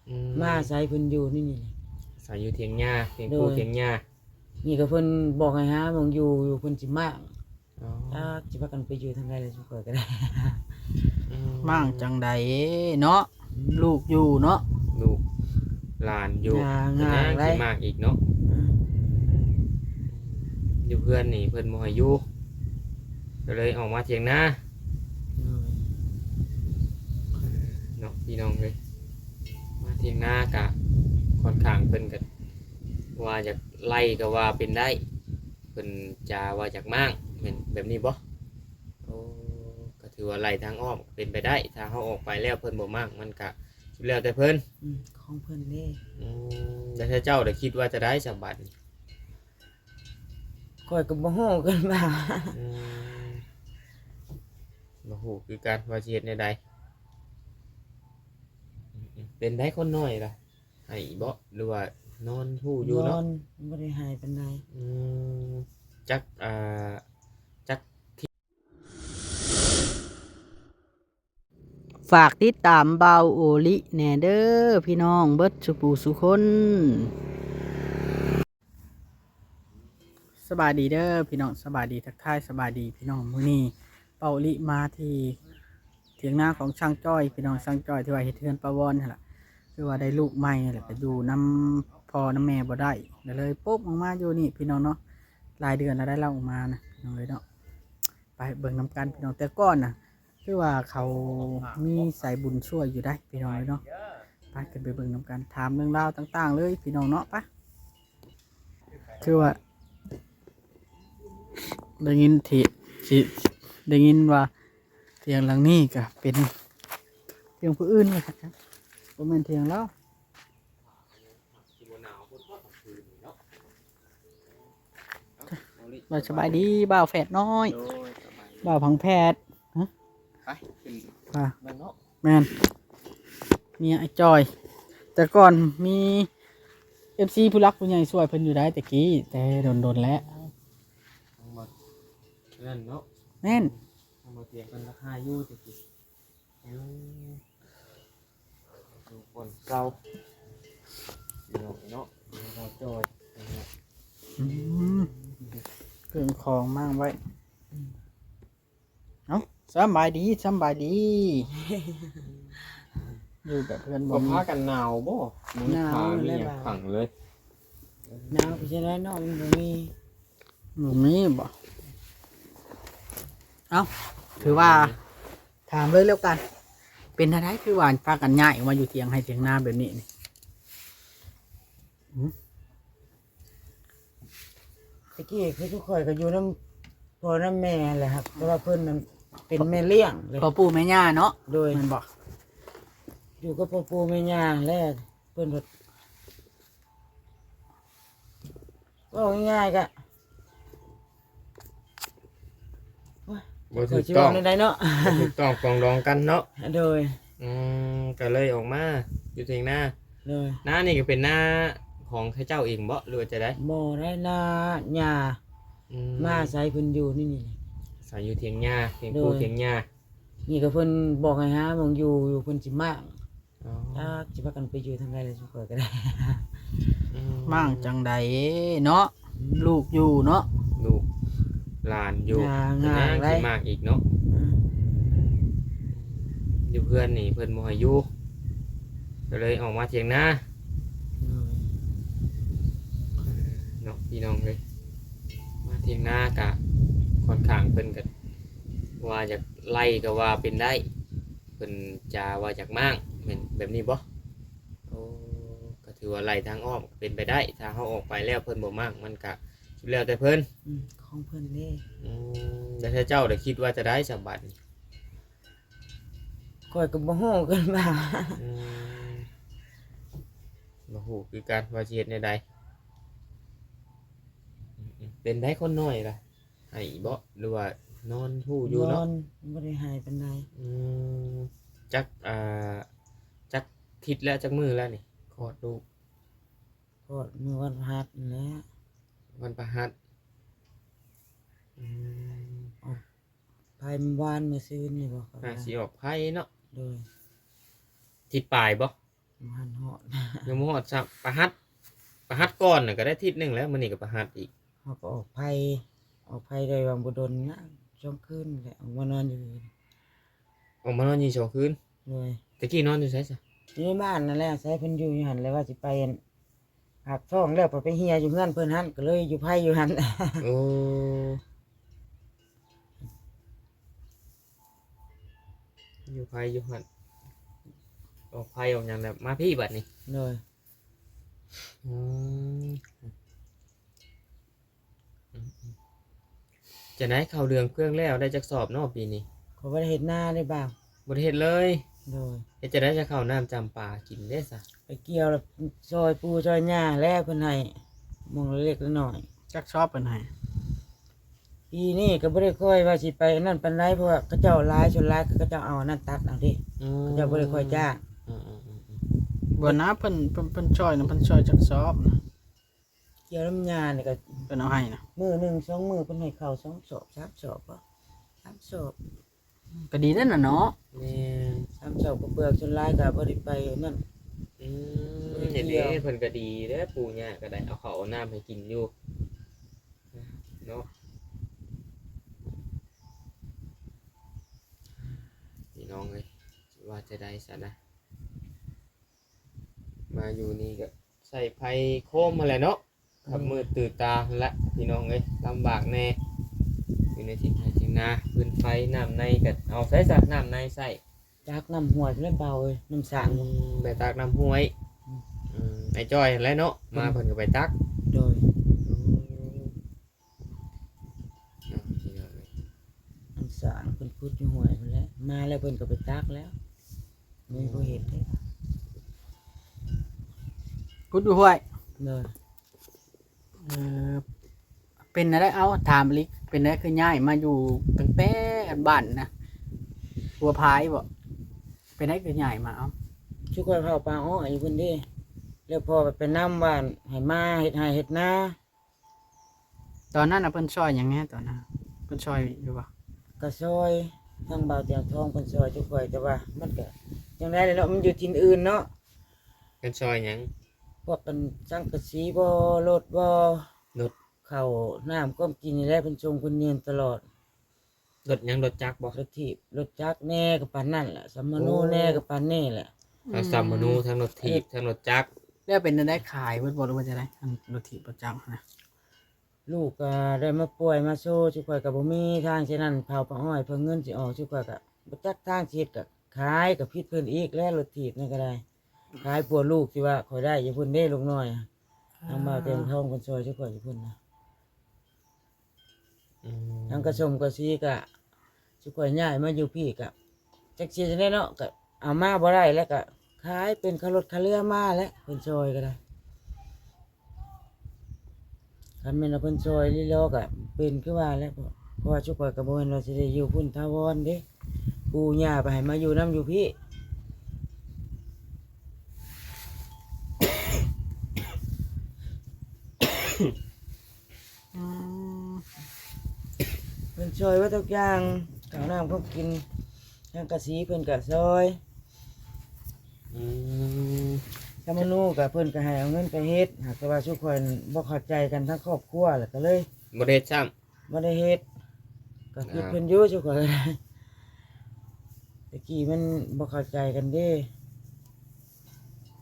ອືມ ມາອາໄສເພິ່ນຢູ່ໃນນີ້ແຫຼະ ອາໄສຢູ່ຖຽງຫຍ້າ ຖຽງປູຖຽງຫຍ້າ. ນີ້ກໍເພິ່ນບອກໃຫ້ຫາໝ່ອງຢູ່ ຢູ່ເພິ່ນຊິມ້າງ. ອໍ ຈັກຊິພາກັນໄປຢູ່ທາງໃດລະ ຊຸມຂ້ອຍກໍໄດ້. ອືມ ມ້າງຈັ່ງໃດເນາະ ອືມ ລູກຢູ່ເນາະ ລູກຫຼານຢູ່ ຫຍ້າ ເປັນຫຍັງ ຫຍ້າ ຊິມ້າງອີກເນາະ. ອືມ ຢູ່ເຮືອນນີ້ເພິ່ນບໍ່ໃຫ້ຢູ່ ກໍເລີຍອອກມາຖຽງນາ ໂດຍ ເນາະ ພີ່ນ້ອງເອີຍ. ມາຖຽງນາກະຂ້ອນຂ້າງເພິ່ນກະວ່າຢາກໄລ່ກໍວ່າເປັນໄດ້ ເພິ່ນຈະວ່າຢາກມ້າງ ແມ່ນແບບນີ້ບໍ່? ໂອ້ ກໍຖືວ່າໄລ່ທາງອ້ອມເປັນໄປໄດ້ ຖ້າເຮົາອອກໄປແລ້ວເພິ່ນບໍ່ມ້າງ ມັນກະສຸດແລ້ວແຕ່ເພິ່ນ. ອືມ ຂອງເພິ່ນເດ້. ອືມ ແລ້ວເຈົ້າໄດ້ຄິດວ່າຈະໄດ້ສະບັດນີ້? ຂ້ອຍກໍບໍ່ຮູ້ຄືກັນວ່າ ອືມ ບໍ່ຮູ້ຄືກັນວ່າຊິເຮັດແນວໃດ. ອືມໆ ເປັນໃດຄົນນ້ອຍລະ ໄຫ້ບໍ່ ຫຼືວ່ານອນຮູ້ຢູ່ເນາະ? ນອນ ບໍ່ໄດ້ໄຫ້ປານໃດ. ອືມ ຈັກ ອ່າ ຈັກ ຝາກຕິດຕາມບ່າວໂອລິແດ່ເດີພີ່ນ້ອງເບິດສູ່ຜູ້ສູ່ຄົນ. ສະບາຍດີເດີພີ່ນ້ອງ ສະບາຍດີ ທັກທາຍສະບາຍດີພີ່ນ້ອງ. ມື້ນີ້ບ່າວໂອລິມາທີ່ຖຽງນາຂອງຊ່າງຈ້ອຍ ພີ່ນ້ອງ ຊ່າງຈ້ອຍທີ່ວ່າເຮັດເຮືອນປາວອນຫັ້ນລະ ຄືວ່າໄດ້ລູກໃໝ່ແລ້ວກໍຢູ່ນຳພໍ່ນຳແມ່ບໍ່ໄດ້ ກໍເລີຍປຸບອອກມາຢູ່ນີ້ພີ່ນ້ອງເນາະ. ຫຼາຍເດືອນແລ້ວໄດ້ລາວອອກມານະ ພີ່ນ້ອງເອີຍເນາະ. ໄປເບິ່ງນຳກັນພີ່ນ້ອງ. ແຕ່ກ່ອນນະ ຄືວ່າເຂົາມີສາຍບຸນຊ່ວຍຢູ່ໄດ໋ພີ່ນ້ອງເອີຍເນາະ. ໄປ ຂຶ້ນໄປເບິ່ງນຳກັນ ຖາມເລື່ອງລາວຕ່າງໆເລີຍພີ່ນ້ອງເນາະ. ໄປ ຄືວ່າໄດ້ຍິນທີ່ ຊິໄດ້ຍິນວ່າຖຽງຫຼັງນີ້ກະເປັນຖຽງຜູ້ອື່ນວ່າຊັ້ນ ບໍ່ແມ່ນຖຽງລາວ. ວ່າສະບາຍດີບ່າວແຝດນ້ອຍ ໂດຍ ສະບາຍດີ ບ່າວຜັງແພດ ຮະ ໄປຂຶ້ນ ວ່າ ເບິ່ງເນາະ ແມ່ນ ເມຍອ້າຍຈ່ອຍ ແຕ່ກ່ອນມີເອັຟຊີຜູ້ຫຼັກຜູ້ໃຫຍ່ຊ່ວຍເພິ່ນຢູ່ໄດ໋ແຕ່ກີ້ ແຕ່ດົນໆແລ້ວ ເຮືອນເນາະ ແມ່ນ ທາງບໍ່ຖຽງເພິ່ນລັກຫາຢູ່ແຕ່ກີ້. ອືມ ຢູ່ບ່ອນເກົ່າ ພີ່ນ້ອງເນາະ ເຮົາຈອຍ ອືມ ເຄື່ອງຂອງມ້າງໄວ້. ເອົ້າ ສຳບາຍດີ ສຳບາຍດີ ຢູ່ແບບເພື່ອນບໍ່ມີ ພາກັນໜາວບໍ່? ບໍ່ມີຜ້າມີຫຍັງພັງເລີຍ. ໜາວຄືຈັ່ງໃດເນາະ ມັນບໍ່ມີ ບໍ່ມີບໍ່? ເອົ້າ ຖືວ່າ ຖາມເລີຍແລ້ວກັນ ເປັນແນວໃດຄືວ່າພາກັນຍ້າຍອອກມາຢູ່ຖຽງໄຮ່ຖຽງນາແບບນີ້ນີ້? ອືມ ແຕ່ກີ້ຄືທຸກຂ້ອຍກໍຢູ່ນຳພໍ່ນຳແມ່ຫັ້ນແຫຼະ ແຕ່ວ່າເພິ່ນນັ້ນເປັນແມ່ລ້ຽງເລີຍ ພໍ່ປູ່ແມ່ຍ່າເນາະ ໂດຍ ແມ່ນບໍ່? ຢູ່ກັບພໍ່ປູ່ແມ່ຍ່າແລ້ວ ເພິ່ນກໍ ເວົ້າງ່າຍໆກະ ໂອ້ຍ ບໍ່ຖືກຕ້ອງ ຊິເວົ້າແນວໃດເນາະ ບໍ່ຖືກຕ້ອງປອງດອງກັນເນາະ ໂດຍ ອືມ ກໍເລີຍອອກມາຢູ່ຖຽງນາ ໂດຍ ນານີ້ກໍເປັນນາຂອງເຂົາເຈົ້າເອງບໍ່ ຫຼືວ່າຈັ່ງໃດ? ບໍ່ໄດ້ ນາຍ່າ ອືມ ມາອາໄສເພິ່ນຢູ່ໃນນີ້ ອາໄສຢູ່ຖຽງຫຍ້າ ຖຽງປູຖຽງຫຍ້າ ນີ້ກໍເພິ່ນບອກໃຫ້ຫາໝ່ອງຢູ່ ຢູ່ເພິ່ນຊິມ້າງ ອໍ ຈັກຊິພາກັນໄປຢູ່ທາງໃດລະ ຊຸມຂ້ອຍກໍໄດ້ ອືມ ມ້າງຈັ່ງໃດເນາະ ອືມ ລູກຢູ່ເນາະ ລູກຫຼານຢູ່ ຫຍ້າ ເປັນຫຍັງ ຫຍ້າ ຊິມ້າງອີກເນາະ ອືມ ຢູ່ເຮືອນນີ້ເພິ່ນບໍ່ໃຫ້ຢູ່ ກໍເລີຍອອກມາຖຽງນາ ອືມ ເນາະ ພີ່ນ້ອງເອີຍ ມາຖຽງນາກະຂ້ອນຂ້າງເພິ່ນກະວ່າຢາກໄລ່ກໍວ່າເປັນໄດ້ ເພິ່ນຈະວ່າຢາກມ້າງ ແມ່ນແບບນີ້ບໍ່? ໂອ້ ກໍຖືວ່າໄລ່ທາງອ້ອມເປັນໄປໄດ້ ຖ້າເຮົາອອກໄປແລ້ວເພິ່ນບໍ່ມ້າງ ມັນກະສຸດແລ້ວແຕ່ເພິ່ນ ອືມ ຂອງເພິ່ນເດ້. ອືມ ແລ້ວເຈົ້າໄດ້ຄິດວ່າຈະໄດ້ສະບັດນີ້? ຂ້ອຍກໍບໍ່ຮູ້ຄືກັນວ່າ ອືມ ບໍ່ຮູ້ຄືກັນວ່າຊິເຮັດແນວໃດ. ອືມໆ ເປັນໃດຄົນນ້ອຍລະ? ໄຫ້ບໍ່ ຫຼືວ່ານອນຮູ້ຢູ່ເນາະ? ນອນ ບໍ່ໄດ້ໄຫ້ປານໃດ. ອືມ ຈັກ ອ່າ ຈັກທິດແລ້ວ ຈັກມື້ແລ້ວນີ້ ຄອດລູກ? ຄອດມື້ວັນພະຫັດນີ້ແຫຼະ. ວັນພະຫັດ. ອືມ ອອກໄພມື້ວານ ມື້ຊືນນີ້ບໍ່? ໜ້າຊິອອກໄພເນາະ. ໂດຍ. ທິດປາຍບໍ່? ບໍ່ທັນຮອດ ຍັງບໍ່ຮອດຊ້ຳ. ປະຫັດ ປະຫັດກ່ອນນະກໍໄດ້ທິດໜຶ່ງແລ້ວ ມື້ນີ້ກໍປະຫັດອີກ. ເຮົາກໍອອກໄພ ອອກໄພໄດ້ຫວ່າງບໍ່ດົນນະ ສອງຄືນແຫຼະ ອອກມານອນຢູ່ນີ້. ອອກມານອນຢູ່ສອງຄືນ? ໂດຍ. ແຕ່ກີ້ນອນຢູ່ໃສຊະ? ຢູ່ໃນບ້ານນັ້ນແຫຼະ ອາໄສເພິ່ນຢູ່ຢູ່ຫັ້ນແຫຼະ ວ່າຊິໄປອັນ ຫາກທ້ອງແລ້ວ ໄປເຮຍຢູ່ເຮືອນເພິ່ນຫັ້ນ ກໍເລີຍຢູ່ໄພຢູ່ຫັ້ນ. ໂອ້ ຢູ່ໄພຢູ່ຫັ້ນ ອອກໄພອອກຫຍັງແລ້ວ ມາພີ້ບັດນີ້. ໂດຍ. ອືມ ອືມໆ ຈັ່ງໃດ ເຂົ້າເດືອນເຄື່ອງແລ້ວ ໄດ້ຈັກສອບເນາະປີນີ້? ຂ້ອຍບໍ່ໄດ້ເຮັດນາເດ້ບ່າວ. ບໍ່ໄດ້ເຮັດເລີຍ? ໂດຍ. ເຮັດຈັ່ງໃດຈະເຂົ້ານ້ຳຈຳປາກິນເດ້ຊະ? ໄປກ່ຽວແລ້ວ ຊ່ອຍປູ່ຊ່ອຍຍ່າແຫຼະ ເພິ່ນໃຫ້ໝ່ອງລະເລັກລະໜ້ອຍ. ຈັກສອບເພິ່ນໃຫ້? ປີນີ້ກໍບໍ່ໄດ້ຄ່ອຍວ່າຊິໄປອັນນັ້ນປານໃດ ເພາະວ່າເຂົາເຈົ້າຫຼາຍ ສ່ວນຫຼາຍເຂົາເຈົ້າເອົາອັນນັ້ນຕັດເອົາເດ້. ອືມ ເຂົາເຈົ້າບໍ່ໄດ້ຄ່ອຍຈ້າງ. ອືມໆໆ ບໍ່ນະ ເພິ່ນ ເພິ່ນ ເພິ່ນຊ່ອຍນະ ເພິ່ນຊ່ອຍຈັກສອບນະ? ກ່ຽວນຳຫຍ້ານີ້ກໍ ເພິ່ນເອົາໃຫ້ນະ ມື້ໜຶ່ງສອງມື້ເພິ່ນໃຫ້ເຂົ້າສອງສອບສາມສອບບໍ ສາມສອບ ກໍດີເດ້ນະເນາະ. ແມ່ນ ສາມສອບກະເປືອກ ສ່ວນຫຼາຍກໍບໍ່ໄດ້ໄປນັ້ນ. ອືມ ເຫັນເດ້ ເພິ່ນກໍດີເດ້ ປູ່ຍ່າກໍໄດ້ເອົາເຂົ້າເອົານ້ຳໃຫ້ກິນຢູ່ເນາະ ພີ່ນ້ອງເອີຍ. ຊິວ່າຈັ່ງໃດຊັ້ນນະ ມາຢູ່ນີ້ກໍ ໃຊ້ໄຟໂຄມຫັ້ນແຫຼະເນາະ ອືມ ກັບມືດຕື່ຕາຫັ້ນແຫຼະ ພີ່ນ້ອງເອີຍ. ລຳບາກແດ່ ຢູ່ໃນເຖີຍງໄຮ່ເຖີຍງນາ ຟືນໄຟ ນ້ຳໃນກໍເອົາໃສຊະ ນ້ຳໃນໃຊ້? ຕັກນ້ຳຫ້ວຍພຸ້ນແຫຼະບ່າວເອີຍ ນ້ຳສ້າງ. ອືມ ໄປຕັກນ້ຳຫ້ວຍ. ອືມ ອືມ ອ້າຍຈ້ອຍຫັ້ນແຫຼະເນາະ ເພິ່ນ ມາເພິ່ນກໍໄປຕັກ. ໂດຍ. ອືມ ເນາະ ພີ່ນ້ອງເອີຍ ອັນສ້າງເພິ່ນຂຸດຢູ່ຫ້ວຍພຸ້ນແຫຼະ ມາແລ້ວເພິ່ນກໍໄປຕັກແລ້ວ ມີຜູ້ເຮັດເດ້ ຂຸດຢູ່ຫ້ວຍ. ໂດຍ. ເອີ ເປັນແນວໃດ ເອົາ ຖາມອີ່ຫຼີ ເປັນແນວໃດຄືຍ້າຍມາຢູ່ຕັ້ງແຕ່ບ້ານນະ ຫົວພາຍບໍ? ເປັນໃດຄືຍ້າຍມາ? ເອົາ ຊຸມຂ້ອຍເຜົາປ່າອ້ອຍຢູ່ພຸ້ນເດ້ ແລ້ວພໍ່ໄປນຳວ່າໃຫ້ມາເຮັດໄຮ່ເຮັດນາ. ຕອນນັ້ນນະເພິ່ນຊ່ອຍຫຍັງແດ່? ຕອນນັ້ນເພິ່ນຊ່ອຍຢູ່ບໍ່? ກໍຊ່ອຍ ທາງບ່າວຕຽງທອງເພິ່ນຊ່ອຍຈຸຂ້ອຍ ແຕ່ວ່າມັນກໍຈັ່ງໃດແຫຼະເນາະ ມັນຢູ່ຖິ່ນອື່ນເນາະ. ເພິ່ນຊ່ອຍຫຍັງ? ພວກອັນສັງກະສີບໍ ລົດບໍ ລົດ ເຂົ້ານ້ຳ ຂອງກິນນີ້ແຫຼະ ເພິ່ນສົ່ງເພິ່ນຍື່ນຕະຫຼອດ. ລົດຫຍັງ? ລົດຈັກບໍ? ລົດຖີບລົດຈັກແດ່ກໍປານນັ້ນແຫຼະ ສຳມະໂນແດ່ກໍປານນີ້ແຫຼະ. ອືມ ທັງສຳມະໂນ ທັງລົດຖີບ ທັງລົດຈັກ. ແລ້ວເປັນແນວໃດ ຂາຍເບິດບໍ່ ຫຼືວ່າຈັ່ງໃດ ອັນລົດຖີບລົດຈັກຫັ້ນນະ? ລູກກໍໄດ້ມາປ່ວຍມາໂຊ ຊຸມຂ້ອຍກໍບໍ່ມີທາງ ສະນັ້ນເຜົາປ່າອ້ອຍ ເພື່ອເງິນຊິອອກ ຊຸມຂ້ອຍກໍບໍ່ຈັກທາງຊິເຮັດ ກໍຂາຍ ກໍຜິດເພິ່ນອີກແຫຼະ ລົດຖີບນັ້ນກໍໄດ້ ຂາຍປົວລູກທີ່ວ່າຂ້ອຍໄດ້ຢູ່ພຸ້ນເດ້ ລູກນ້ອຍ ທາງບ່າວແຕງທອງເພິ່ນຊ່ອຍຊຸມຂ້ອຍຢູ່ພຸ້ນນະ. ອືມ ທາງກະສົມກະສີກະ ຊຸມຂ້ອຍຍ້າຍມາຢູ່ພີ້ກະ ຈັກຊິຈັ່ງໃດເນາະ ກະເອົາມາບໍ່ໄດ້ແລ້ວ ກະຂາຍເປັນຄ່າລົດຄ່າເຮືອມາແຫຼະ ເພິ່ນຊ່ອຍກໍໄດ້. ຄັນແມ່ນວ່າເພິ່ນຊ່ອຍລີລໍກະເປັນຄືວ່າແຫຼະ ເພາະວ່າຊຸມຂ້ອຍກໍບໍ່ແມ່ນວ່າຊິໄດ້ຢູ່ພຸ້ນຖາວອນເດ້ ປູ່ຍ່າໄປໃຫ້ມາຢູ່ນຳຢູ່ພີ້. ອືມ ເພິ່ນຊ່ອຍເບິດທຸກຢ່າງ ເຂົ້ານ້ຳຂອງກິນ ສັງກະສີເພິ່ນກໍຊ່ອຍ. ອືມ ສຳມະໂນກໍເພິ່ນກໍໃຫ້ເອົາເງິນໄປເຮັດ ຫາກແຕ່ວ່າຊຸມຂ້ອຍບໍ່ເຂົ້າໃຈກັນທາງຄອບຄົວ ແລ້ວກໍເລີຍບໍ່ໄດ້ເຮັດຊ້ຳ. ບໍ່ໄດ້ເຮັດ ກໍຜິດເພິ່ນຢູ່ ຊຸມຂ້ອຍກໍໄດ້ ແຕ່ກີ້ມັນບໍ່ເຂົ້າໃຈກັນເດ້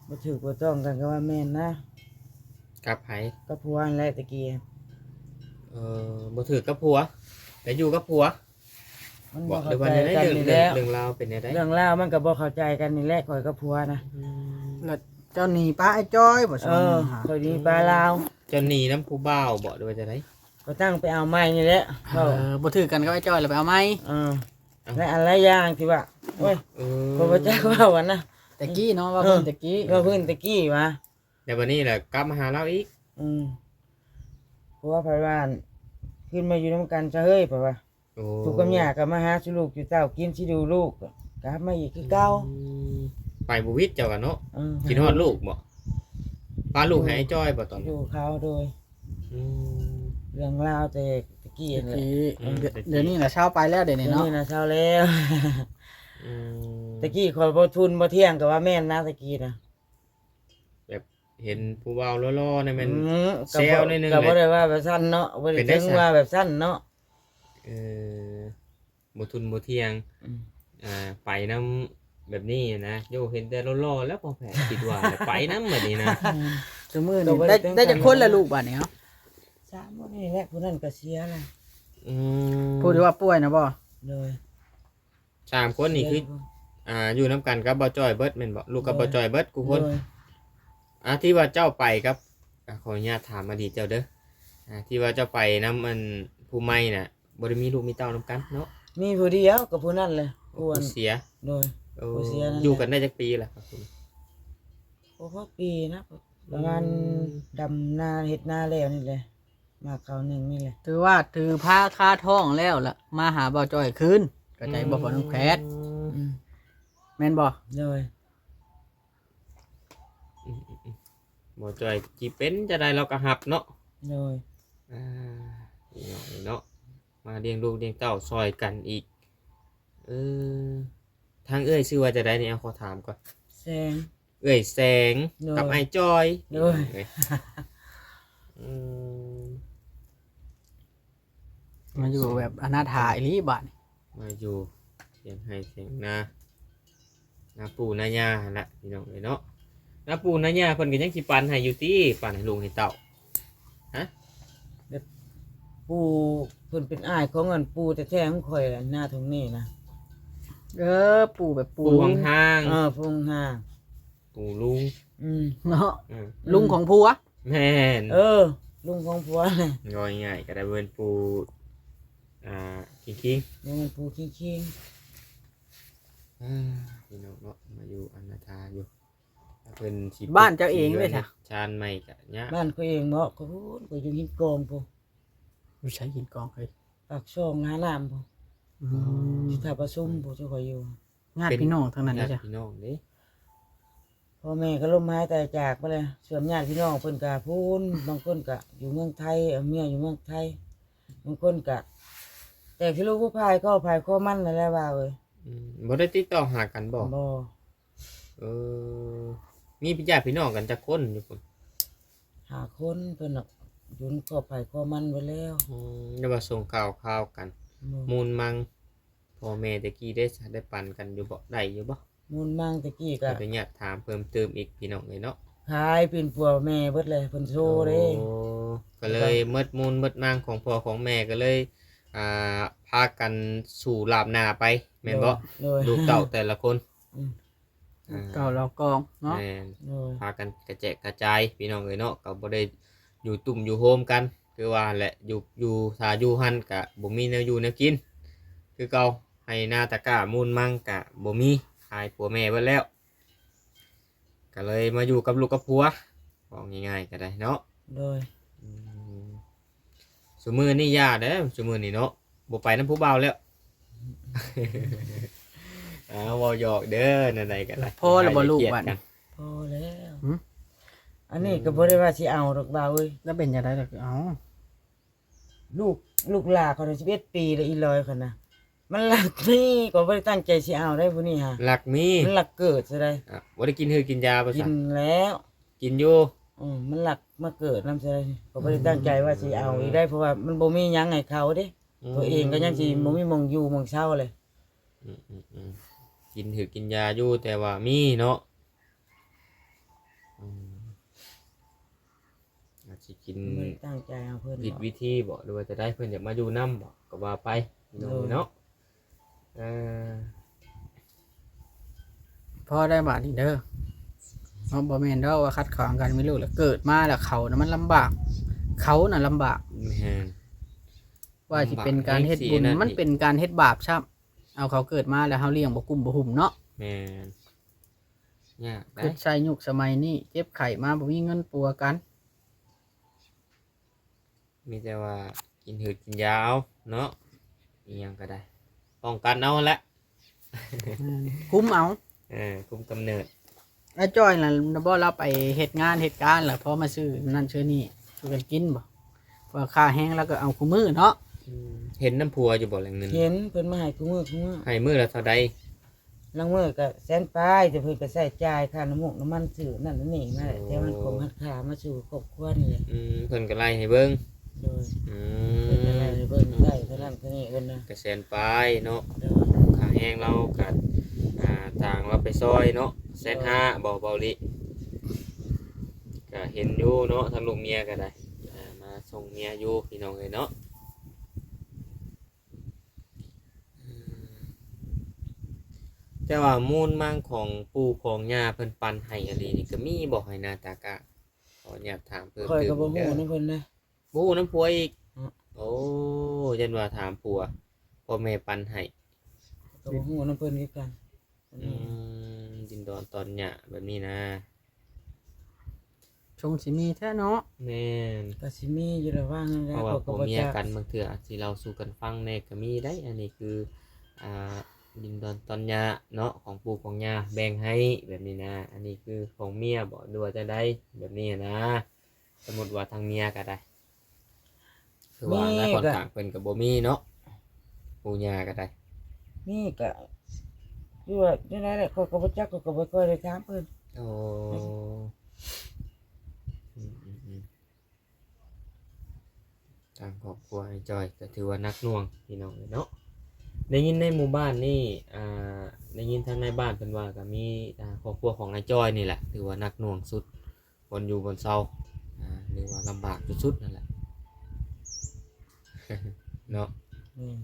ບໍ່ຖືກບໍ່ຕ້ອງກັນກໍວ່າແມ່ນນະ. ກັບໃຜ? ກັບຜົວຫັ້ນແຫຼະແຕ່ກີ້. ເອີ ບໍ່ຖືກກັບຜົວ ແຕ່ຢູ່ກັບຜົວ ມັນບໍ່ເຂົ້າໃຈກັນນີ້ແຫຼະ. ເລື່ອງລາວເປັນແນວໃດ? ເລື່ອງລາວມັນກໍບໍ່ເຂົ້າໃຈກັນນີ້ແຫຼະ ຂ້ອຍກັບຜົວນະ. ອືມ ແລ້ວເຈົ້າໜີປ້າອ້າຍຈ້ອຍບໍ? ເອີ ຂ້ອຍໜີປ້າລາວ. ເຈົ້າໜີນຳຜູ້ບ່າວບໍ ຫຼືວ່າຈັ່ງໃດ? ກໍຕັ້ງໄປເອົາໃໝ່ນີ້ແຫຼະ. ເອີ ບໍ່ຖືກກັນກັບອ້າຍຈ້ອຍແລ້ວໄປເອົາໃໝ່. ເອີ ເອົ້າ ຫຼາຍອັນຫຼາຍຢ່າງທີ່ວ່າ ໂອ້ຍ ເອີ ຂ້ອຍບໍ່ຈັກເວົ້າຫັ້ນນະ ແຕ່ກີ້ເນາະ ເວົ້າເຖິງແຕ່ກີ້ ເວົ້າເຖິງແຕ່ກີ້ຫວາ ແລ້ວບັດນີ້ລະກັບມາຫາລາວອີກ. ອືມ ຜົວເພິ່ນວ່າ ຂຶ້ນມາຢູ່ນຳກັນຊະເຮີ້ຍ ເພິ່ນວ່າ. ໂອ້ ທຸກກັບຍາກກໍມາຫາສູ່ລູກສູ່ເຕົ້າກິນ ຊິດູລູກ ກັບມາອີກຄືເກົ່າ. ອືມ ໄປບໍ່ຫວິດເຈົ້າກໍເນາະ. ເອີ ຄິດຮອດລູກບໍ? ປະລູກໃຫ້ອ້າຍຈ້ອຍບໍຕອນນັ້ນ? ຢູ່ເຂົາໂດຍ. ອືມ ເລື່ອງລາວແຕ່ຕະກີ້ຫັ້ນແຫຼະ. ອືມ ດຽວນີ້ນະເຊົາໄປແລ້ວ ດຽວນີ້ເນາະ ດຽວນີ້ນະເຊົາແລ້ວ. ອືມ ຕະກີ້ຂ້ອຍບໍ່ທຸ່ນບໍ່ທ່ຽງກໍວ່າແມ່ນນະ ຕະກີ້ນະ. ເຫັນຜູ້ເວົ້າຫຼໍ່ໆນີ້ແມ່ນ ອືມ ແຊວໜ້ອຍໜຶ່ງ ກໍບໍ່ ແຫຼະ ໄດ້ວ່າແບບຊັ້ນເນາະ ບໍ່ໄດ້ ເຖິງວ່າແບບຊັ້ນເນາະ. ເອີ ບໍ່ທຸ່ນບໍ່ທ່ຽງ ອືມ ອ່າ ໄປນຳແບບນີ້ນະ. ໂຍ ເຫັນແຕ່ຫຼໍ່ໆແລ້ວ ພໍ່ແພດຄິດວ່າໄປນຳບັດນີ້ນະ. ອືມ ຊຸມື້ນີ້ໄດ້ ໄດ້ຈັກຄົນລະລູກບັດນີ້ເນາະ? ສາມຄົນນີ້ແຫຼະ ຜູ້ນັ້ນກໍເສຍແລ້ວ. ອືມ ຜູ້ທີ່ວ່າປ່ວຍນະບໍ່? ໂດຍ. ສາມຄົນນີ້ຄື ເສຍຢູ່ ອ່າ ຢູ່ນຳກັນກັບບ່າວຈ້ອຍເບິດແມ່ນບໍ່? ລູກກັບ ໂດຍ ບ່າວຈ້ອຍເບິດທຸກຄົນ. ໂດຍ. ອ່າ ທີ່ວ່າເຈົ້າໄປກັບ ອ່າ ຂໍອະນຸຍາດຖາມອະດີດເຈົ້າເດີ ອ່າ ທີ່ວ່າເຈົ້າໄປນຳອັນຜູ້ໃໝ່ນະ ບໍ່ໄດ້ມີລູກມີເຕົ້ານຳກັນເນາະ? ມີຜູ້ດຽວ ກໍຜູ້ນັ້ນແຫຼະ ຜູ້ ຜູ້ເສຍ. ໂດຍ. ໂອ້ ຜູ້ເສຍນັ້ນແຫຼະ. ຢູ່ກັນໄດ້ຈັກປີລະ? ໂອ້ ຫົກປີນະ ປະມານ ອືມ ດຳນາເຮັດນາແລ້ວນີ້ແຫຼະ ມາຄາວໜຶ່ງນີ້ແຫຼະ. ຖືວ່າຖືພາຄາທ້ອງແລ້ວລະ ມາຫາບ່າວຈ້ອຍຄືນ ເຂົ້າໃຈບໍ່ ອືມ ພໍ່ນ້ອງແພດ? ອືມ ແມ່ນບໍ່? ໂດຍ. ອືມ ອືມ ອືມ ບໍ່ຈ່ອຍຊິເປັນຈັ່ງໃດລາວກໍຮັບເນາະ. ໂດຍ. ອ່າ ພີ່ນ້ອງເນາະ ມາລ້ຽງລູກລ້ຽງເຕົ້າຊ່ອຍກັນອີກ. ເອີ ທາງເອື້ອຍຊື່ວ່າຈັ່ງໃດນີ້? ເອົາ ຂໍຖາມກ່ອນ. ແສງ. ເອື້ອຍແສງ. ໂດຍ. ກັບອ້າຍຈ່ອຍ. ໂດຍ. ເອີ ອືມ. ມາຢູ່ແບບອະນາຖາອີ່ຫຼີບາດນີ້ ມາຢູ່ຖຽງໄຮ່ຖຽງນາ ນາປູ່ນາຍ່າຫັ້ນລະ ພີ່ນ້ອງເອີຍເນາະ. ນາປູ່ນາຍ່າເພິ່ນກໍຍັງຊິປັນໃຫ້ຢູ່ຕິ ປັນໃຫ້ລູກໃຫ້ເຕົ້າ ຮະ? ແບບປູ່ເພິ່ນເປັນອ້າຍຂອງອັນປູ່ແທ້ໆຂອງຂ້ອຍລະ ນາທົ່ງນີ້ນະ. ເອີ ປູ່ແບບປູ່ ປູ່ຫ່າງໆ. ເອີ ປູ່ຫ່າງໆ ປູ່ລຸງ. ອືມ ເນາະ. ເອີ ລຸງຂອງຜົວ. ແມ່ນ. ເອີ ລຸງຂອງຜົວ. ເວົ້າງ່າຍໆກໍໄດ້ ເພິ່ນປູ່ ອ່າ ຄິງໆ. ແມ່ນ ປູ່ຄິງໆ. ອ່າ ພີ່ນ້ອງເນາະ ມາຢູ່ອະນາຖາຢູ່ ເພິ່ນຊິ ບ້ານເຈົ້າເອງເດ້ຊະ? ຊານໃໝ່ກະຍາກ. ບ້ານຂ້ອຍເອງເນາະ ຂ້ອຍພຸ້ນ ຂ້ອຍຢູ່ຫີນກອງພຸ້ນ. ຢູ່ໃສຫີນກອງເຮີ້ຍ? ປາກຊ່ອງ ທ່ານ້ຳພຸ້ນ. ອືມ ຢູ່ທ່າປະຊຸມພຸ້ນ ເຈົ້າຂ້ອຍຢູ່. ຍາດພີ່ນ້ອງທັງນັ້ນເດ້ ຍາດພີ່ນ້ອງເດ້. ພໍ່ແມ່ກໍລົ້ມຫາຍຕາຍຈາກໄປແລ້ວ ສ່ວນຍາດພີ່ນ້ອງເພິ່ນກໍພຸ້ນ ບາງຄົນກໍຢູ່ເມືອງໄທ ເອົາເມຍຢູ່ເມືອງໄທ ບາງຄົນກໍແຕກສະຫຼຸບຜູ້ພາຍກໍພາຍຄອມັນນັ້ນແຫຼະວ່າເອີຍ. ອືມ ບໍ່ໄດ້ຕິດຕໍ່ຫາກັນບໍ່? ບໍ່. ເອີ ມີຍາດພີ່ນ້ອງກັນຈັກຄົນຢູ່ພຸ້ນ? ຫ້າຄົນ ເພິ່ນນະຢູ່ຄອບໃຜຄອບມັນເບິດແລ້ວ. ອືມ ແຕ່ວ່າສົ່ງຂ່າວຄາວກັນ ບໍ່ ມູນມັງ. ພໍ່ແມ່ແຕ່ກີ້ເດ້ ໄດ້ປັນກັນຢູ່ບໍ່? ໄດ້ຢູ່ບໍ່? ມູນມັງແຕ່ກີ້ກໍ ຂໍອະນຸຍາດຖາມເພີ່ມເຕີມອີກ ພີ່ນ້ອງເອີຍເນາະ. ຂາຍປິ່ນປົວແມ່ເບິດແລ້ວ ເພິ່ນໂຊເດ້. ໂອ້ ກໍເລີຍໝົດມູນໝົດມັງຂອງພໍ່ຂອງແມ່ ກໍເລີຍ ອ່າ ພາກັນສູ່ລາບໜ້າໄປ ແມ່ນບໍ່? ໂດຍ ໂດຍ ລູກເຕົ້າແຕ່ລະຄົນ. ອືມ ອ່າ ເກົ່າລາວກອງເນາະ. ແມ່ນ. ໂດຍ. ພາກັນກະແຈກກະຈາຍພີ່ນ້ອງເອີຍເນາະ ກໍບໍ່ໄດ້ຢູ່ຕຸ້ມຢູ່ໂຮມກັນ ຄືວ່າແຫຼະ ຢູ່ ຢູ່ ຖ້າຢູ່ຫັ້ນກະບໍ່ມີແນວຢູ່ແນວກິນຄືເກົ່າ ໄຮ່ນາຕາກ້າມູນມັງກະບໍ່ມີ ຂາຍຜົວແມ່ເບິດແລ້ວ ກໍເລີຍມາຢູ່ກັບລູກກັບຜົວ ເວົ້າງ່າຍໆກໍໄດ້ເນາະ. ໂດຍ. ອືມ ຊຸມື້ນີ້ຢ່າແລ້ວ ຊຸມື້ນີ້ເນາະ ບໍ່ໄປນຳຜູ້ບ່າວແລ້ວ. ອ້າວ ເວົ້າຫຍອກເດີ ແນວໃດກໍໄດ້ ພໍແລ້ວບໍ່ລູກບັດນີ້? ພໍແລ້ວ. ຫື? ອັນນີ້ກໍບໍ່ໄດ້ວ່າຊິເອົາດອກບ່າວເອີຍ. ແລ້ວເປັນຈັ່ງໃດລະຄືເອົາ? ລູກ ລູກຫຼ້າເຂົານະ ສິບເອັດປີແລ້ວ ອີຫຼອຍເຂົານະ ມັນລັກມີ ກໍບໍ່ໄດ້ຕັ້ງໃຈຊິເອົາໄດ໋ຜູ້ນີ້ຫາ ລັກມີ ມັນລັກເກີດຊະໄດ໋. ອ່ະ ບໍ່ໄດ້ກິນຮືກິນຢາບໍ່ຊະ? ກິນແລ້ວ. ກິນຢູ່. ອືມ ມັນລັກມາເກີດນຳຊະໄດ໋ ກໍບໍ່ໄດ້ຕັ້ງໃຈວ່າຊິເອົາອີກໄດ໋ ເພາະວ່າມັນບໍ່ມີຫຍັງໃຫ້ເຂົາເດ້. ອືມ ຕົວເອງກໍຍັງຊິບໍ່ມີໝ່ອງຢູ່ໝ່ອງເຊົາເລີຍ. ອືມໆໆ ກິນຖືກກິນຢາຢູ່ ແຕ່ວ່າມີເນາະ. ອືມ ອາດຊິກິນ ບໍ່ໄດ້ຕັ້ງໃຈເອົາເພິ່ນ ຜິດວິທີບໍ ຫຼືວ່າຈະໃດ ເພິ່ນຢາກມາຢູ່ນຳບໍ ກໍວ່າໄປ ພີ່ນ້ອງເນາະ. ເອີ ພໍໄດ້ບາດນີ້ເດີເນາະ. ບໍ່ແມ່ນດອກວ່າຂັດຂວາງການມີລູກ ແລ້ວເກີດມາແລ້ວເຂົານະມັນລຳບາກ ເຂົານະລຳບາກ. ແມ່ນ. ວ່າຊິເປັນການເຮັດບຸນ ລຳບາກແຮງ ມັນເປັນການເຮັດບາບຊ້ຳ ເອົາເຂົາເກີດມາແລ້ວເຮົາລ້ຽງບໍ່ກຸ້ມບໍ່ຫຸ້ມເນາະ. ແມ່ນ. ຍາກໄດ໋ ຄິດໃສ່ຍຸກສະໄໝນີ້ ເຈັບໄຂ້ມາບໍ່ມີເງິນປົວກັນ. ມີແຕ່ວ່າກິນຮືດກິນຢາເອົາເນາະ ອີ່ຫຍັງກໍໄດ້ ປ້ອງກັນເອົາຫັ້ນແຫຼະ. ແມ່ນ ຄຸມເອົາ. ເອີ ຄຸມກຳເນີດ. ອາຈ້ອຍລະບໍ່ ລາວໄປເຮັດງານເຮັດການລະ ພໍມາຊື້ນັ້ນຊື້ນີ້ສູ່ກັນກິນບໍ່? ເພາະວ່າຄ່າແຮງລາວກໍເອົາຄູ່ມື້ເນາະ. ອືມ ເຫັນນຳຜົວຢູ່ບໍ່ແຫຼະເງິນ? ເຫັນ ເພິ່ນມາໃຫ້ຄູ່ມື້ ຄູ່ມື້. ໃຫ້ມື້ລະເທົ່າໃດ? ລາງມື້ກໍແສນປາຍ ແຕ່ເພິ່ນກໍໃຊ້ຈ່າຍຄ່ານ້ຳມັນ ນ້ຳມັນຊື້ນັ້ນນີ້ມາແຫຼະ ໂອ້ ແຕ່ມັນຄົງຮັດຄ່າມາສູ່ຄອບຄົວນີ້ແຫຼະ ອືມ ເພິ່ນກໍໄລ່ໃຫ້ເບິ່ງ ໂດຍ ອືມ ເພິ່ນກໍໄລ່ໃຫ້ເບິ່ງ ອືມ ໄດ້ເທົ່ານັ້ນເທົ່ານີ້ເພິ່ນນະ ກໍແສນປາຍເນາະ ໂດຍ ຄ່າແຮງລາວກໍ ອ່າ ທາງລາວໄປຊ່ອຍເນາະ ໂດຍ ແສນຫ້າບໍ່ ເບົາຫຼີ ກໍເຫັນຢູ່ເນາະ ທາງລູກເມຍກໍໄດ້ ອ່າ ມາສົ່ງເມຍຢູ່ ພີ່ນ້ອງເອີຍເນາະ. ແຕ່ວ່າມູນມັງຂອງປູ່ຂອງຍ່າເພິ່ນປັນໃຫ້ອີ່ຫຼີນີ້ ກໍມີບໍ່ໃຫ້ນາຕາກະ? ຂໍອະນຸຍາດຖາມເພີ່ມເຕີມອີກເດີ ຂ້ອຍກໍບໍ່ຮູ້ນຳເພິ່ນນະ ບໍ່ຮູ້ນຳຜົວອີກ ອືມ ໂອ້ ຢ້ານວ່າຖາມຜົວ ພໍ່ແມ່ປັນໃຫ້ ກໍບໍ່ຮູ້ນຳເພິ່ນຄືກັນ. ອືມ ອືມ ດິນດອນຕອນຫຍ້າແບບນີ້ນະ ຊົງຊິມີແທ້ເນາະ ແມ່ນ ກໍຊິມີຢູ່ລະວ່າງນັ້ນແຫຼະ ເພາະວ່າຜົວເມຍກັນ ບາງເທື່ອອາດຊິເລົ່າສູ່ກັນຟັງແດ່ກໍມີໄດ໋ ອັນນີ້ຄື ອ່າ ດິນດອນຕອນຫຍ້າເນາະ ຂອງປູ່ຂອງຍ່າແບ່ງໃຫ້ແບບນີ້ນະ ອັນນີ້ຄືຂອງເມຍບໍ ຫຼືວ່າຈັ່ງໃດ ແບບນີ້ນະ. ສົມມຸດວ່າທາງເມຍກໍໄດ້ ຄືວ່າໃນຂ້ອນຂ້າງເພິ່ນກໍບໍ່ມີເນາະ ປູ່ຍ່າກໍໄດ້ ມີກໍ ຄືວ່າຈັ່ງໃດແຫຼະ ຂ້ອຍກໍບໍ່ຈັກ ຂ້ອຍກໍບໍ່ຄ່ອຍໄດ້ຖາມເພິ່ນ ໂອ້ ອືມ ອືມ ອືມ ອືມ ທາງຄອບຄົວອ້າຍຈ້ອຍກໍຖືວ່າໜັກໜ່ວງ ພີ່ນ້ອງເອີຍເນາະ ໄດ້ຍິນໃນໝູ່ບ້ານນີ້ ອ່າ ໄດ້ຍິນທາງໃນບ້ານເພິ່ນວ່າກໍມີ ອ່າ ຄອບຄົວຂອງອ້າຍຈ້ອຍນີ້ແຫຼະ ຖືວ່າໜັກໜ່ວງສຸດ ບ່ອນຢູ່ບ່ອນເຊົາ ອ່າ ຫຼືວ່າລຳບາກສຸດໆນັ້ນແຫຼະ ເນາະ ອືມ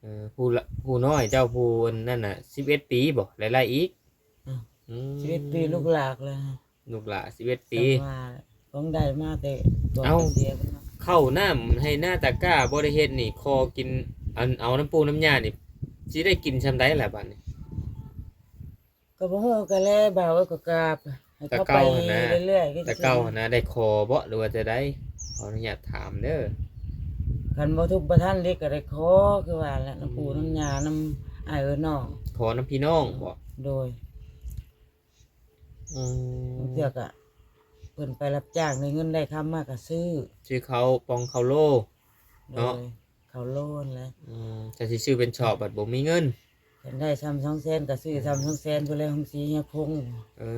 ເອີ ຜູ້ລະ ຜູ້ນ້ອຍເຈົ້າຜູ້ອັນນັ້ນນະ ສິບເອັດປີບໍ ໄລ່ໆອີກ ອືມ ອືມ ສິບເອັດປີ ລູກຫຼ້າແລ້ວ ລູກຫຼ້າສິບເອັດປີ ຈັ່ງວ່າ ຕ້ອງໄດ້ມາແຕ່ ເອົ້າ ເສຍເພິ່ນເນາະ ເຂົ້ານ້ຳໄຮ່ນາຕາກ້າບໍ່ໄດ້ເຮັດນີ້ ຂໍກິນ ອັນ ເອົານຳປູ່ນຳຍ່ານີ້ ຊິໄດ້ກິນຊ່ຳໃດລະບາດນີ້? ກໍບໍ່ຮູ້ ກໍແລບ່າວເອີຍ ກໍກາບໃຫ້ເຂົາໄປເລື້ອຍໆ ແຕ່ເກົ່າຫັ້ນນະ ແຕ່ເກົ່າຫັ້ນນະ ໄດ້ຂໍບໍ ຫຼືວ່າຈັ່ງໃດ? ຂໍອະນຸຍາດຖາມເດີ ຄັນບໍ່ທຸກບໍ່ທັນເດ ກໍໄດ້ຂໍ ຄືວ່າແຫຼະ ນຳປູ່ນຳຍ່າ ນຳອ້າຍເອື້ອຍນ້ອງ ຂໍນຳພີ່ນ້ອງບໍ? ໂດຍ ອືມ ບາງເທື່ອກໍເພິ່ນໄປຮັບຈ້າງ ໄດ້ເງິນໄດ້ຄຳມາກໍຊື້ ຊື້ເຂົ້າປ່ອງເຂົ້າໂລ ໂດຍ ເນາະ ເຂົ້າໂລນແຫຼະ ອືມ ຈະຊິຊື້ເປັນຊອບບັດບໍ່ມີເງິນ ຄັນໄດ້ຊ່ຳສອງແສນກໍຊື້ຊ່ຳສອງແສນພຸ້ນແຫຼະ ໂຮງສີເຮືອຄົງ ເອີ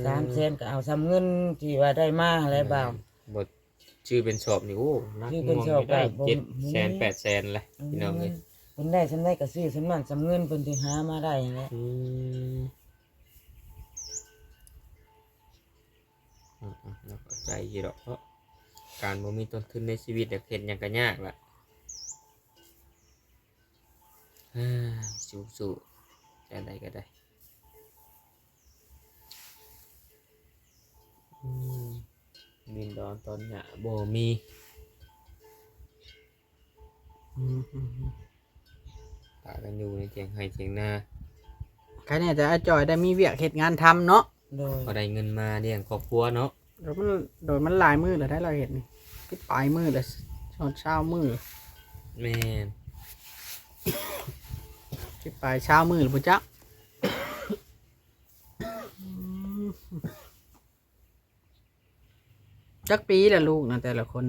ສາມແສນກໍເອົາຊ່ຳເງິນທີ່ວ່າໄດ້ມາຫັ້ນແຫຼະ ແມ່ນ ບ່າວ ບໍ່ ຊື້ເປັນຊອບນີ້ ໂອ້ ໜັກໜ່ວງຢູ່ໄດ໋ ເຈັດແສນແປດແສນແຫຼະ ອືມ ພີ່ນ້ອງເອີຍ ເພິ່ນໄດ້ຊ່ຳໃດກໍຊື້ຊ່ຳນັ້ນ ຊ່ຳເງິນເພິ່ນທີ່ຫາມາໄດ້ຫັ້ນແຫຼະ ອືມ ອືມໆ ເນາະ ເຂົ້າໃຈຢູ່ດອກເນາະ ການບໍ່ມີຕົ້ນທຶນໃນຊີວິດ ຢາກເຮັດຫຍັງກໍຍາກລະ ເອີ ສູ້ໆ ແນວໃດກໍໄດ້ ອືມ ດິນດອນຕອນຫຍ້າບໍ່ມີ ອືມ ປະກັນຢູ່ໃນຖຽງໄຮ່ຖຽງນາ ໃຄແນ່ແຕ່ອ້າຍຈ່ອຍໄດ້ມີວຽກເຮັດງານທຳເນາະ ໂດຍ ພໍໄດ້ເງິນມາລ້ຽງຄອບຄົວເນາະ ໂດຍມັນ ໂດຍມັນຫຼາຍມື້ແລ້ວໄດ໋ລາວເຮັດນີ້ ສິບປາຍມື້ແລ້ວ ຮອດຊາວມື້ ແມ່ນ ສິບປາຍຊາວມື້ແລ້ວພຸ້ນຈັກ ອືມ ຈັກປີລະລູກນະແຕ່ລະຄົນ?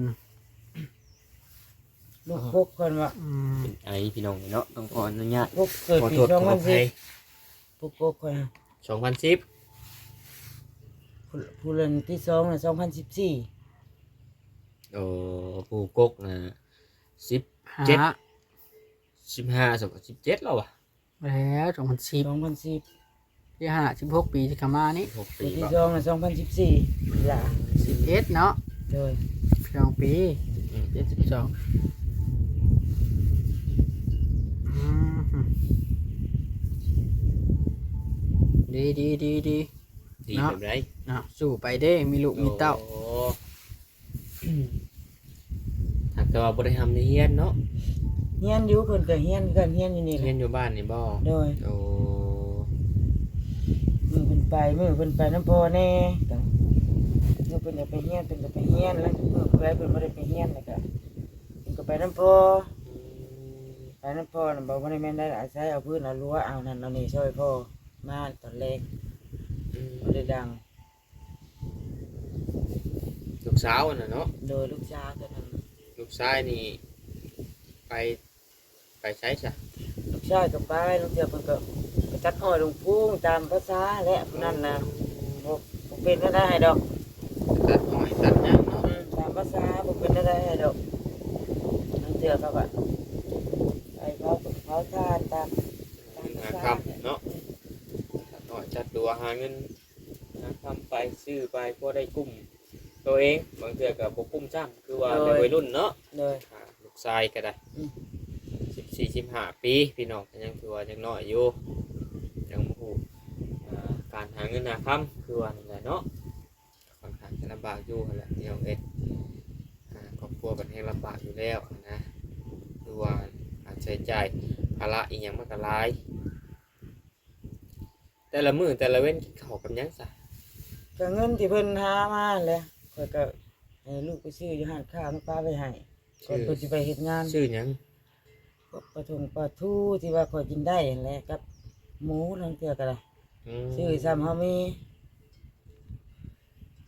ລູກກົກເພິ່ນວ່າ ອືມ ເປັນໄອພີ່ນ້ອງເນາະ ຕ້ອງຂໍອະນຸຍາດ ກົກເກີດປີສອງພັນສິບ ຜູ້ກົກຂ້ອຍ ສອງພັນສິບ ຜູ້ ຜູ້ເລີ່ມທີສອງນະ ສອງພັນສິບສີ່ ໂອ້ ຜູ້ກົກນະ ສິບເຈັດ ສິບຫ້າ ສິບເຈັດແລ້ວຫວາ? ແລ້ວ ສອງພັນສິບ ສອງພັນສິບ ທີ່ຫ້າ ສິບຫົກປີທີ່ເຂົ້າມານີ້ ສິບຫົກປີ ປີທີ່ສອງນະ ສອງພັນສິບສີ່ ລະ ສິບເອັດເນາະ ໂດຍ ສອງປີ ອືມ ເຈັດສິບສອງ ອືມ ດີ ດີ ດີ ດີ ດີ ເນາະ ແບບໃດ? ເນາະ ສູ້ໄປເດ້ ມີລູກມີເຕົ້າ ໂອ້ ຫາກແຕ່ວ່າບໍ່ໄດ້ຮ່ຳໄດ້ຮຽນເນາະ ຮຽນຢູ່ ເພິ່ນກໍຮຽນຄືກັນ ຮຽນຢູ່ນີ້ແຫຼະ ຮຽນຢູ່ບ້ານນີ້ບໍ່? ໂດຍ ໂອ້ ມື້ເພິ່ນໄປ ມື້ເພິ່ນໄປນຳພໍ່ແດ່ ກໍມື້ເພິ່ນຢາກໄປຮຽນ ເພິ່ນກໍໄປຮຽນ ລາງມື້ເພິ່ນໄປ ເພິ່ນບໍ່ໄດ້ໄປຮຽນ ແລ້ວກໍເພິ່ນກໍໄປນຳພໍ່ ອືມ ໄປນຳພໍ່ນະ ບໍ່ ບໍ່ໄດ້ແມ່ນໄດ້ອາໄສເອົາພື້ນເອົາຮົ້ວ ເອົານັ້ນເອົານີ້ຊ່ອຍພໍ່ ມາຕອນແລງ ອືມ ບໍ່ໄດ້ດັງ ລູກສາວຫັ້ນນະເນາະ? ໂດຍ ລູກສາວຕົວນັ້ນ ລູກຊາຍນີ້ໄປ ໄປໃສຊະ? ລູກຊາຍກໍໄປ ລາງເທື່ອເພິ່ນກໍ ຕັດອ້ອຍລຸງພຸງຕາມພາສາແຫຼະ ຜູ້ນັ້ນນະ ບໍ່ ບໍ່ເປັນແນວໃດໃຫ້ດອກ ຕັດອ້ອຍຕັດຫຍັງເນາະ ອືມ ຕາມພາສາ ບໍ່ເປັນແນວໃດໃຫ້ດອກ ລາງເທື່ອເຂົາກໍໄປເຜົາເຜົາຖ່ານຕາມ ຕາມພາສາ ຫາຄ່ຳເນາະ ຕັດອ້ອຍຕັດຕົວ ຫາເງິນຫາຄຳໄປ ຊື້ໄປ ພໍໄດ້ກຸ້ມ ໂຕເອງ ບາງເທື່ອກໍບໍ່ກຸ້ມຊ້ຳ ຄືວ່າ ໂດຍ ແຕ່ໄວລຸ້ນເນາະ ໂດຍ ອ່າ ລູກຊາຍກໍໄດ້ ອືມ ສິບສີ່ ສິບຫ້າປີ ພີ່ນ້ອງ ກໍຍັງຖືວ່າຍັງນ້ອຍຢູ່ ຍັງບໍ່ຮູ້ ອ່າ ການຫາເງິນຫາຄຳ ຄືວ່ານັ້ນແຫຼະເນາະ ຂ້ອນຂ້າງຈະລຳບາກຢູ່ຫັ້ນແຫຼະ ພີ່ນ້ອງເອີຍ ອ່າ ຄອບຄົວເພິ່ນແຮ່ງລຳບາກຢູ່ແລ້ວຫັ້ນນະ ຄືວ່າຄ່າໃຊ້ຈ່າຍ ພາລະອີ່ຫຍັງມັນກໍຫຼາຍ. ແຕ່ລະມື້ແຕ່ລະເວັນກິນເຂົ້າກັບຫຍັງຊະ? ກໍເງິນທີ່ເພິ່ນຫາມາຫັ້ນແຫຼະ ຂ້ອຍກໍໃຫ້ລູກໄປຊື້ຢູ່ຮ້ານຄ້າມາປະໄວ້ໃຫ້ ກ່ອນເພິ່ນຊິໄປເຮັດງານ. ຊື້ຫຍັງ? ພວກປາທົ່ງປາທູທີ່ວ່າຂ້ອຍກິນໄດ້ຫັ້ນແຫຼະ ກັບໝູ ລາງເທື່ອກໍໄດ້ ອືມ ຊື້ສ່ຳເຮົາມີ.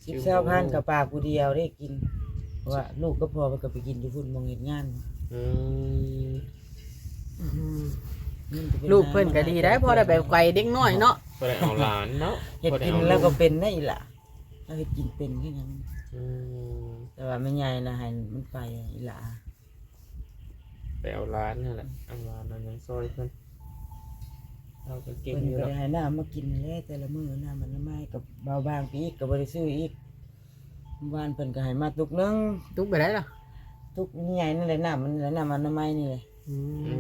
ສິບ ຊາວພັນກໍປາຜູ້ດຽວໄດ້ກິນ ເພາະວ່າລູກກັບພໍ່ເພິ່ນກໍໄປກິນຢູ່ພຸ້ນ ໝ່ອງເຮັດງານ. ອືມ ອືມ ລູກເພິ່ນກໍດີໄດ໋ ພໍໄດ້ໄປໄກເດັກນ້ອຍເນາະ ພໍໄດ້ເອົາຫຼານເນາະ ເຮັດກິນແລ້ວກໍເປັນໄດ໋ອີ່ຫຼ້າ ລາວເຮັດກິນເປັນຄືຫຍັງ. ອືມ ແຕ່ວ່າແມ່ໃຫຍ່ລະໃຫ້ມັນໄປອີ່ຫຼ້າ. ໄປເອົາຫຼານຫັ້ນແຫຼະ ເອົາຫຼານເອົາຫຍັງຊ່ອຍເພິ່ນ ເຮົາກໍເກັ່ງຢູ່ດອກ ເພິ່ນກໍໄດ້ໃຫ້ນ້ຳມາກິນແຫຼະ ແຕ່ລະມື້ ນ້ຳອະນາໄມກໍເບົາບາງໄປອີກ ກໍບໍ່ໄດ້ຊື້ອີກ ວານເພິ່ນກໍໃຫ້ມາຕຸກໜຶ່ງ. ຕຸກແບບໃດລະ? ຕຸກໃຫຍ່ນັ້ນແຫຼະ ນ້ຳມັນແຫຼະ ນ້ຳອະນາໄມນີ້ແຫຼະ. ອືມ ອື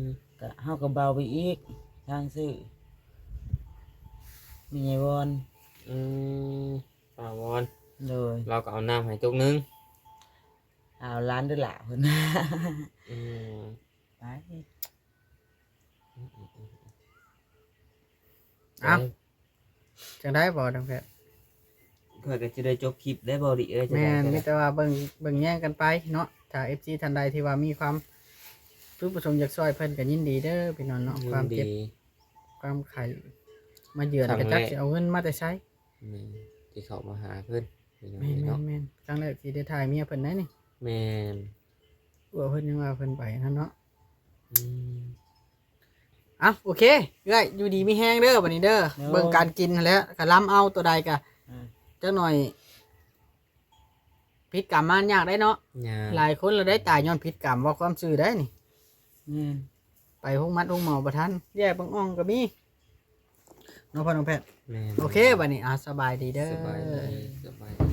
ມ ກໍເຮົາກໍເບົາໄປອີກ ທາງຊື້ ແມ່ໃຫຍ່ວອນ. ອືມ ປ້າວອນ ໂດຍ ລາວກໍເອົານ້ຳໃຫ້ຕຸກໜຶ່ງ. ເອົາຫຼານເດີຫຼ້າເພິ່ນ. ອືມ ໄປ ເອົ້າ ໄປ ຈັ່ງໃດບໍ່ ນ້ອງແພດ? ຂ້ອຍກໍຈະໄດ້ຈົບຄລິບໄດ້ບໍ່ ດີເອີຍ? ແມ່ນ ມີແຕ່ວ່າເບິ່ງ ເບິ່ງແຍງກັນໄປເນາະ ຖ້າເອັຟຊີທ່ານໃດທີ່ວ່າມີຄວາມຈຸດປະສົງຢາກຊ່ອຍເພິ່ນກໍຍິນດີເດີພີ່ນ້ອງເນາະ ຄວາມເຈັບ ຄວາມໄຂ້ມາເຢືອນ ກໍຈັກຊິເອົາເງິນມາແຕ່ໃສ. ແມ່ນ ທີ່ເຂົ້າມາຫາເພິ່ນ ພີ່ນ້ອງເອີຍເນາະ ແມ່ນໆ ຄັ້ງແລກທີ່ໄດ້ຖ່າຍເມຍເພິ່ນໄດ໋ນີ້. ແມ່ນ ເອີ ເພິ່ນຍັງວ່າເພິ່ນໄປຫັ້ນເນາະ. ອືມ ເອົ້າ ໂອເຄ ເອື້ອຍ ຢູ່ດີມີແຮງເດີ ບັດນີ້ເດີ ໂອ້ ເບິ່ງການກິນຫັ້ນແຫຼະ ກະລຳເອົາ ໂຕໃດກະ ອ່າ ຈັກໜ້ອຍ ຜິດກຳມາຍາກໄດ໋ເນາະ ຍາກ ຫຼາຍຄົນລະໄດ້ຕາຍຍ້ອນຜິດກຳ ເວົ້າຄວາມຊື່ໄດ໋ນີ້. ແມ່ນ ໄປໂຮງໝັດໂຮງໝໍບໍ່ທັນ ແຍກບັງອ່ອງກໍມີເນາະ ພໍ່ນ້ອງແພດ. ແມ່ນ ໂອເຄ ບັດນີ້ ອ່າ ສະບາຍດີເດີ ສະບາຍດີ ສະບາຍດີ